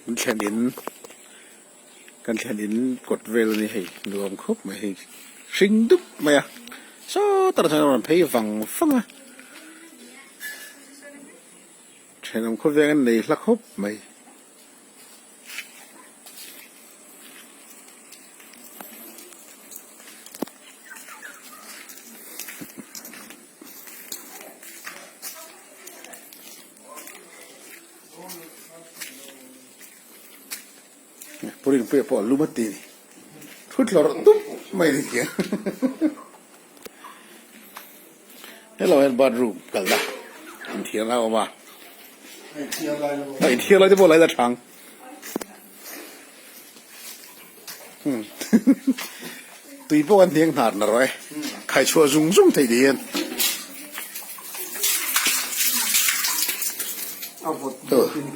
An thlen in kan thlen in kawt vel a ni hei nuam khawp mai hei hring dup mai a sawtah chuan a rawn phei vang vang a thenawm khawveng an nei hla khawp mai. Purin puia pawh a lum a ti a ni. Thut hlawrh dup mai a ni hian. Hello hian bathroom kalna inthiarna a awm a. A inthiar lai te pawh lai la thang. Tui pawh kan hniang hnar na rawh e. Khaichhuah zung zung theih ti hian.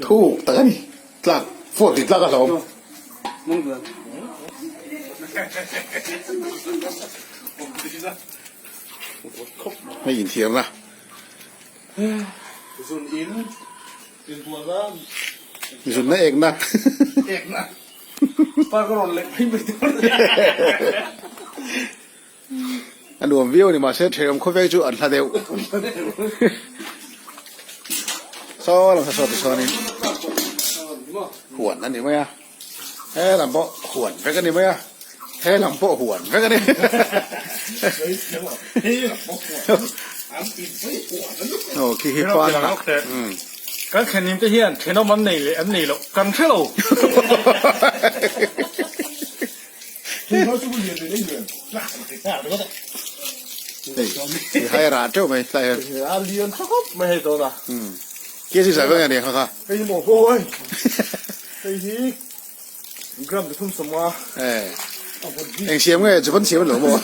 Thuk tak a ni. Tlak fawt tih tlak a hlawm. Hei inthiarna. Zun in inbualna. Zunna ekna. Ekna. Pa ka rawn leh phei mai dawn. A nuam viau a ni mahse thenawm khawveng chu an hla deuh. Saw lam saw tichuanin huan a ni mai a, he lam pawh huan vek a ni mai a, he lam pawh huan vek a ni. Aw khi hi pan a. Kan thlenin te hian thenawm an nei leh an nei loh kan hre lo. Hei hai rah teuh mai tlai hian. A lian tha khawp mai hei tawna. Kia si zai vang a ni kha kha. Hei hi maw hawi. Hei hi gram 35. Eh. Eng siam nge Japan siam lo maw.